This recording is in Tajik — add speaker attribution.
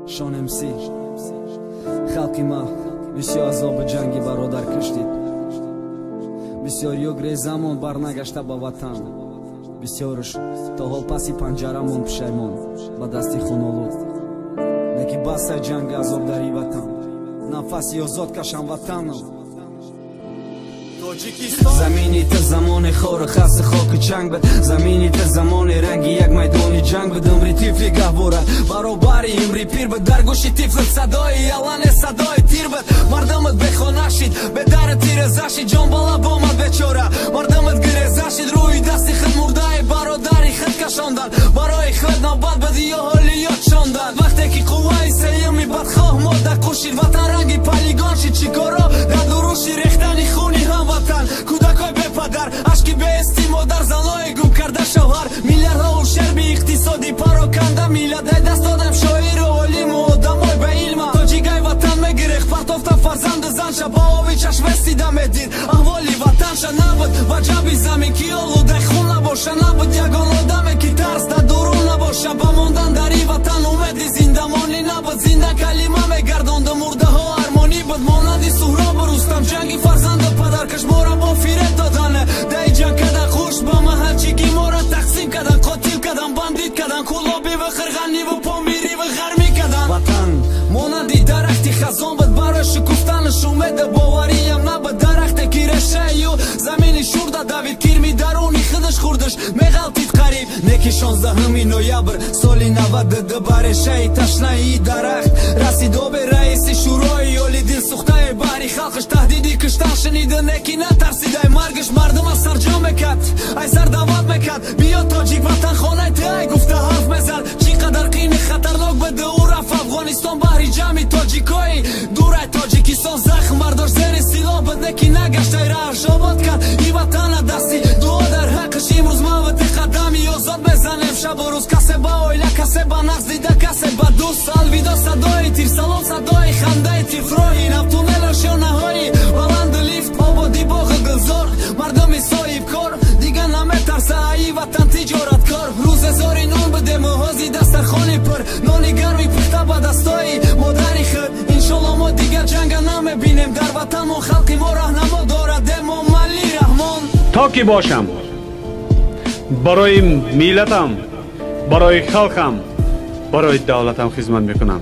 Speaker 1: Шон МС. Халқи ма бисёр азоби ҷанги бародар киштид. Бисёр ёгре замон барнагашта ба ватан. Бисёрш то ҳол паси панҷарамон пушаймон ба дасти хунолуд. Неки басай ҷанги азоб дар и ватан. Нафаси озод кашам ватанам. Замини ту замони хору хаси хоку чанг буд. Замини ту замони ранги як майдони ҷанг буд. Умри тифли гаҳвора баробари умри пир буд. Дар гӯши тифлат садои ялане садои тир буд. Мардумат бехона шид, бедару тиреза шид. Ҷон ба лаб омад бечора, мардумат гиреза шид. Рӯи дасти худ мурдаи бародари худ кашондан. Барои худ навбат буд ё ҳоли ёд шондан. Вақте ки қувваи сеюми бадхоҳ мода кушид, ватан ранги полигон шид. Чӣ коро дар дуруши рехтани хуни ҳамватан. Кӯдакои бепадар, ашки беҳести модар, занои гум карда шавҳар, миллиардҳову шерби иқтисодӣ пароканда миллат. Ай даст додам шоиру олиму одамои ба илма. Тоҷикай ватан мегирехт, партофта фарзанду занша, ба оби чашместида медид аҳволи ватанша. Набуд ва ҷаби замин ки олудаи хун набоша. Набуд ягон одаме ки тарс дар дурун набоша. Ба мондан дар и ватан умеди зиндамонӣ набуд. Зинда калима мегардонду мурдаҳо армонӣ буд. Монанди Суҳробу Рустам ҷанги фарзанду падаркаш мора бо фиреб додане. Даи ҷанг кадан хуш ба маҳалчигӣ мора тақсим кадан, қотил кадан, бандит кадан, кӯлобиву қирғаниву помириву ғармӣ кадан. Ватан монанди дарахти хазон буд, барои шукуфтанаш умеду бовариям набуд. Дарахте ки решаю замини шурда давид, кирми даруни худаш хурдаш меғалтид қариб. Неки 16 ноябр соли 92 ба решаи ташнаи дарахт расид обе раиси шӯрои оли дилсӯхтаи баҳри халқаш. Таҳдиди киштан шунида, неки натарсидай маргаш. Мардум аз сарҷом мекард, ай сар даъват мекард. Биё тоҷик ватан хонаи ту ай гуфта ҳарф мезад. Чӣ қадар қини хатарнок буд ӯ рафт Афғонистон баҳри ҷамъи тоҷикои дурай Тоҷикистон. Захм бардошт зери силоҳ буд, неки нагаштай раҳаш обод кард и ватана дасти дуо дар ҳаққаш. Имрӯз ман ва ту қадами озод мезанем шабу рӯз. Касе ба оила, касе ба нағз дида, касе ба дӯст. Алвидо садои тир, салом садои хандаи тифл. Роҳи нав, туннелу шонаҳои баланду лифт, ободи боғу гулзор. Мардуми соҳибкор дигар наметарса аи ватан тиҷораткор. Рӯзе зори нон будему ҳози дастархони пур, нони гарми пухта ба дастои модари худ. Иншолло мо дигар ҷанга намебинем дар ватанмон. Халқи мо раҳнамо дорад Эмомалӣ Раҳмон.
Speaker 2: То ки бошам барои миллатам, барои халқам, барои давлатам хизмат мекунам.